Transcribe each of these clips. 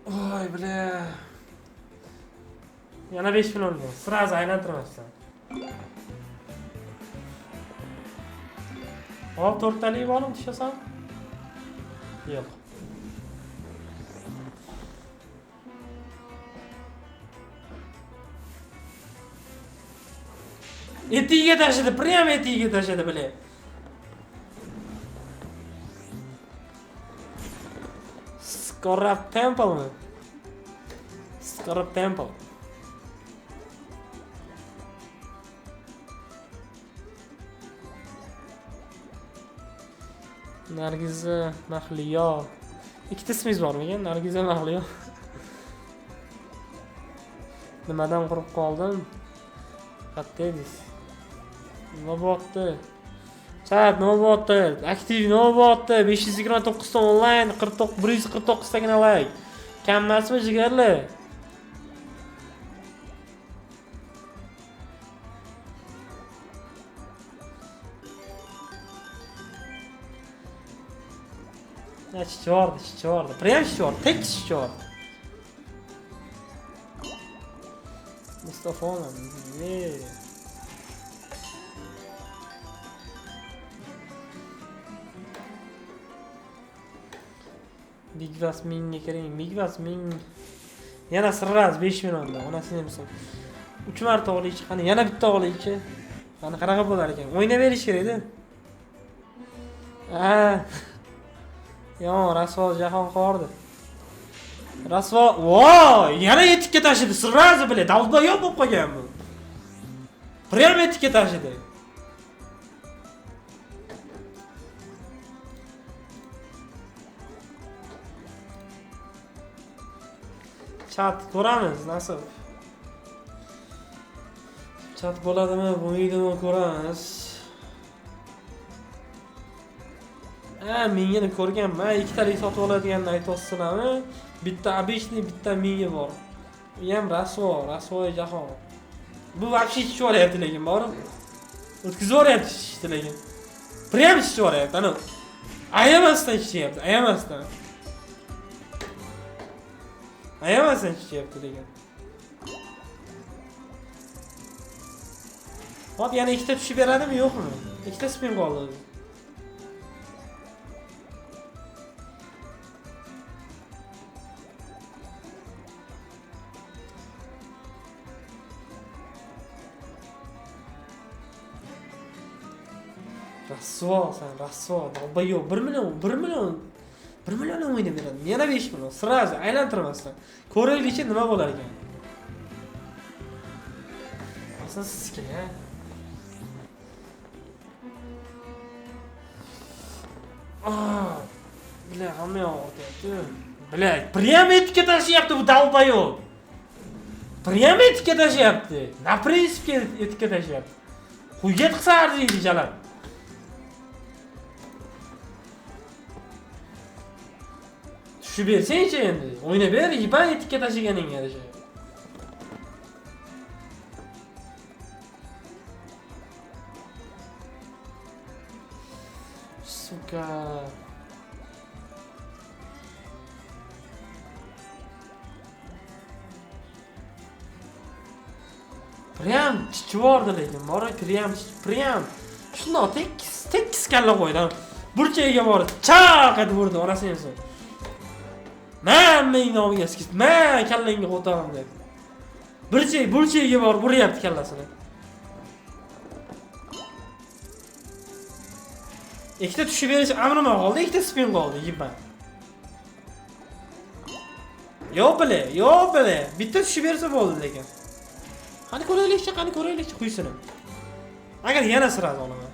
Voy, бля. Yana 5 millionga. Сразу aylantirmasdan. Hop, to'rttalik bormi tushasan? Yo'q. Etigiga tashladi, prям etigiga tashladi, бля. Scorab Templemi? Scorab Temple. Nargiza Mahliyo. Ikkita ismingiz bormikan? Nargiza Mahliyo. Nimadan quruq qoldim? Qayerda edingiz? Nima bo'lyapti? Chat, nima bo'lyapti? Aktiv nima bo'lyapti? 529 ta onlayn, 149 tagina like. Kam emasmi jigarlar? Ya chichordi, chichordi. Prям chichordi, tekis chichordi. Mustafoni, ne? Bigvas mingga kiring, Bigvas ming. Yana sirraz 5 millionda, onasini emsin. 3 marta olaychi, qani yana bitta olaychi. Qani qanaqa bo'lar ekan? O'ynab berish kerak-da. Ha. Yomon, rasvo jahon qordi. Rasvo, voy, yana etikka tashladi, sirrazi bile, dalbayob bo'lib qolgan bu. Prям etikka tashladi. Chat ko'ramiz, nasib. Chat bo'ladimi, bo'lmaydimi ko'ramiz. Ha, mingini ko'rganman. Ikkitalik sotib oladiganini aytyapsizlarmi? Bitta обычный, bitta mingi bor. U ham rasvo, rasvo jahon. Bu вообще ichib yuboryapti lekin, borib. O'tkazib yuboryapti ichishni lekin. Prям ichib yuboryapti, ana. Ayamasdan ichyapti, ayamasdan. Ayamasdan ichyapti lekin. Hop, yana ikkita tushib beradimi, yo'qmi? Ikkita spin qoldi o'zi. Rasvo sen, rasvo, dalbayob. 1 million, 1 million, 1 million o'ynab beradi. Yana 5 million, sразу aylantirmasdan. Ko'raylikchi nima bo'lar ekan. Aslida sizga, ha? Ah, бля, hamma yoq og'riyapti. Бля, prям etikka tashlayapti bu dalbayob. Prям etikka tashlayapti. Na prinsipga etikka tashlayapti. Quyga tiqsa arziydi jalab. Tushib bersangchi endi. O'ynab ber, yiban etikka tashlaganingga yarasha. Сука. Prям chichib yubordi lekin, bora prям prям. Shundoq tekis tekis kalla qo'ydi. Burchagiga borib, chaq etib urdi, onasini emsin. Man mening nomiga skis, man kallangga qo'taman deb. Burchagiga borib uryapti kallasini. Ikkita tushib berish amrima qoldi, ikkita spin qoldi, yigitman. Yo'q bile, yo'q bile. Bitta tushib bersa bo'ldi lekin. Qani ko'raylikchi, qani ko'raylikchi quysini. Agar yana siradi olaman.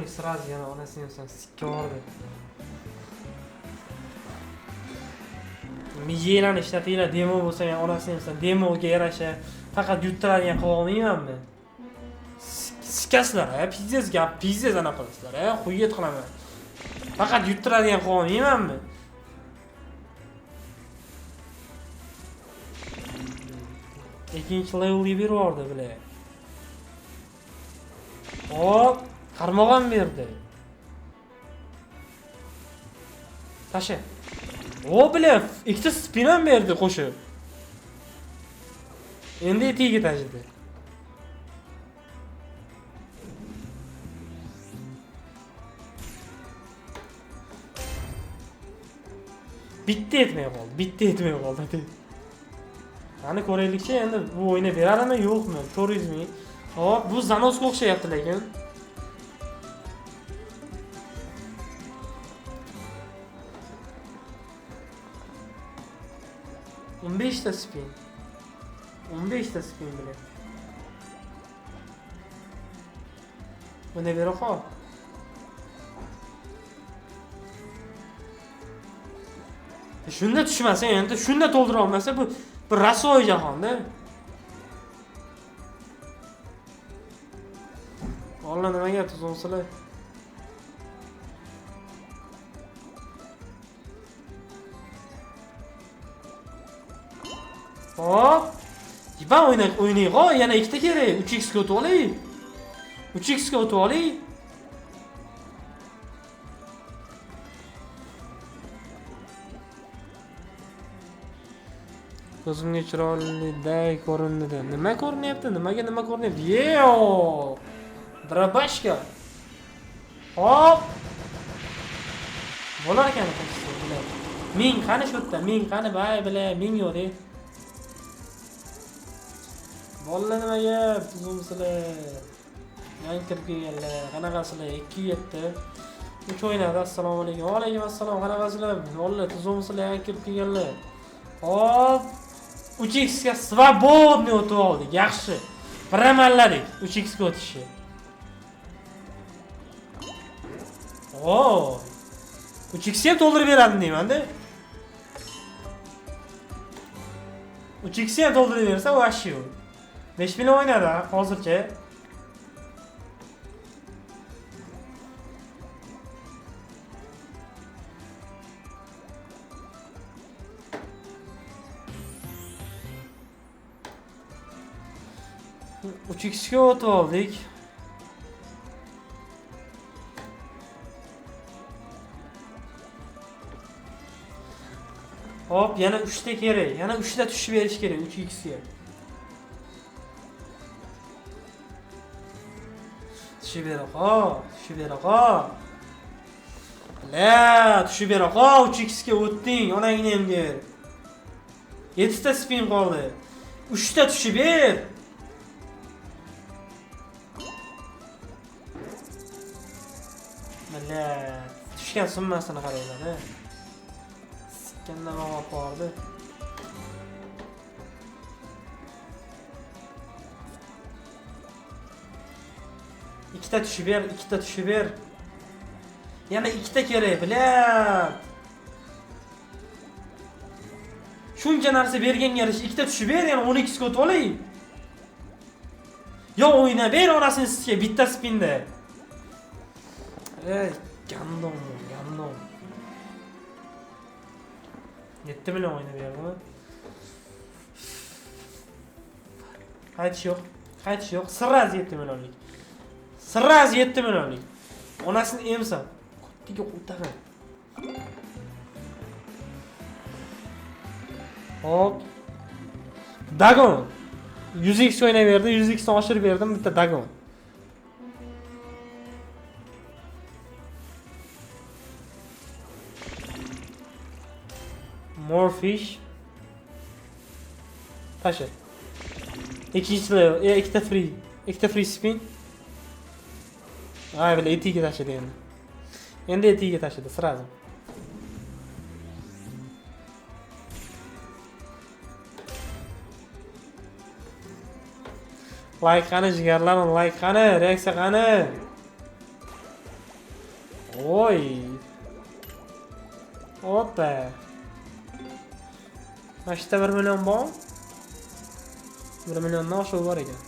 To'g'ri sразу yana onasini ham sikka bordi. Miyanglarni ishlatinglar, demo bo'lsa ham onasini emsin, demoga yarasha faqat yuttiradigan qilib olmaymanmi? Sikasizlar, ha, pizdez gap, pizdez anaqa qilasizlar, ha, xuyet qilaman. Faqat yuttiradigan qilib olmaymanmi? Ikkinchi levelga berib yubordi, bile. Hop, qarmoq ham berdi. Tasha. O, bile, ikkita spin ham berdi qo'shib. Endi etiga tashidi. Bitta yetmay qoldi, bitta yetmay qoldi. Qani ko'raylikchi, endi bu o'yna beradimi, yo'qmi? 400 ming. Hop, bu zanosga o'xshayapti lekin. O'n beshta spin. 15ta spin bilan. Buni bera qol. Shunda tushmasa, endi shunda to'ldira olmasa bu bir rasvoy jahonda. Alloh nimaga tuzumsizlar? Hop. Iban o'ynayqo, yana ikkita kerak. 3x ga o'tib olay. 3x ga o'tib olay. Ko'zimga chiroyliday ko'rindi. Nima ko'rinyapti? Nimaga nima ko'rinyapti? Yeo! Drabashka. Hop. Bo'lar ekan qaysi bilan. Ming qani shu yerda? Ming qani bay bilan ming yo'q-de. Bolalar nima gap? Tuzumsizlar. Yangi kirib kelganlar. Qanaqasizlar? 2 7. 3 o'ynadi. Assalomu alaykum. Va alaykum assalom. Qanaqasizlar? Bolalar tuzumsizlar, yangi kirib kelganlar. Hop. 3x ga svobodniy o'tib oldik. Yaxshi. Bir amalladik 3x ga o'tishni. Oo. 3x ham to'ldirib beradim deyman-da. 3x ham to'ldirib bersa, vahshiy u. 5 million o'ynadi hozircha. 3x ga o'tib oldik. Hop, yana 3 ta kerak. Yana 3 ta tushib berish kerak 3x ga. Tushib bera qol, tushib bera qol. La, tushib bera qol, 3x ga o'tding, onangni ham ber. 7 ta spin qoldi. 3 ta tushib ber. La, tushgan summasini qaranglar-da. Sikkandan olib bordi. Ikkita tushib ber, ikkita tushib ber. Yana ikkita kerak, bilat. Shuncha narsa berganga yarasha ikkita tushib ber, yana 12 ga o'tib olay. Yo o'yna ber onasini sizga bitta spinda. Ey, gandon, gandon. 7 million o'ynab berdimi? Qaytish yo'q, qaytish yo'q. Sirraz 7 millionlik. Sirraz 7 millionlik. Onasini emsam, quttiga o'taman. Hop. Dagon. 100x o'ynab berdi, 100x ni oshirib berdim, bitta dagon. More fish. Tasha. Ikkinchi level, ikkita free, ikkita free spin. Ay, bile etiga tashidi endi. Endi etiga tashidi, sразу. Like qani jigarlarim, like qani, reaksiya qani? Oy. Hoppa. Mana shu yerda 1 million bor. 1 milliondan oshiq bor ekan.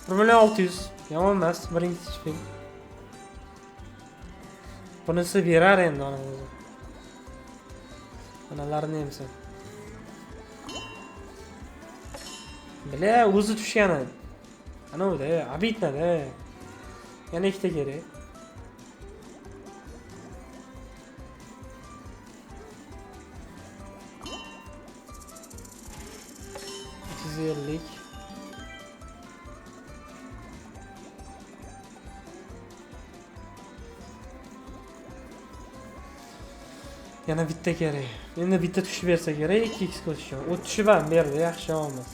1 million 600. Yomon emas, birinchi spin. Bunisi berar endi ana o'zi. Analarni emsin. Bila o'zi tushgani. Ana u-da, abitna-da. Yana ikkita kerak. Ellik. Yana bitta kerak. Endi bitta tushib bersa kerak, 2x qo'shishim. U tushib ham berdi, yaxshi emas.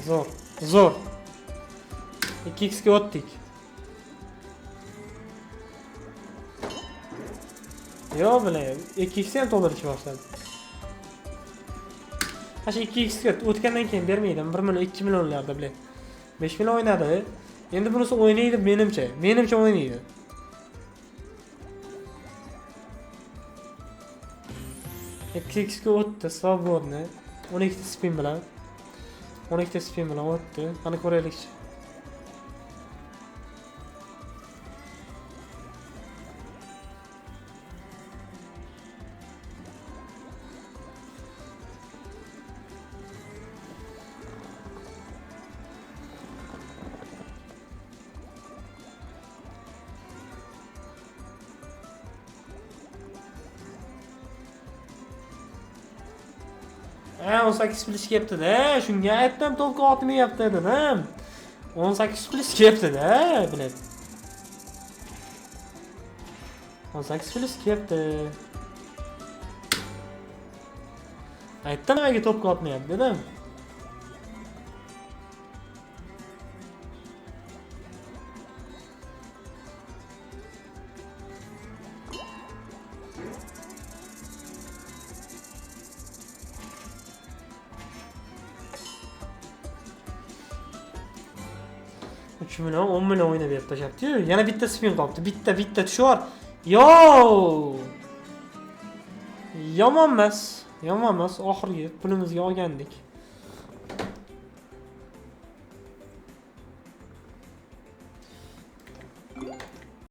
Zo'r, zo'r. 2x ga o'tdik. Yo'q, bilan 2x ham to'ldirish boshladi. Mana shu 2x ga o'tgandan keyin bermaydi. 1 million, 2 millionlarda bilan. 5 million o'ynadi. Endi bunisi o'ynaydi menimcha. Menimcha o'ynaydi. 2x ga o'tdi, svobodni. 12 ta spin bilan. 12 ta spin bilan o'tdi. Qani ko'raylikchi. Ha, 18 plyus kelibdi-da. Shunga aytdim, to'lqin otmayapti dedim. 18 plyus kelibdi-da, bilet. 18 plyus kelibdi. Aytdim, nimaga to'pga otmayapti dedim. 3 million, 10 million o'ynab berib tashlabdi-yu. Yana bitta spin qolibdi. Bitta, bitta tushar. Yo! Yomon emas. Yomon emas. Oxirgi pulimizga olgandik.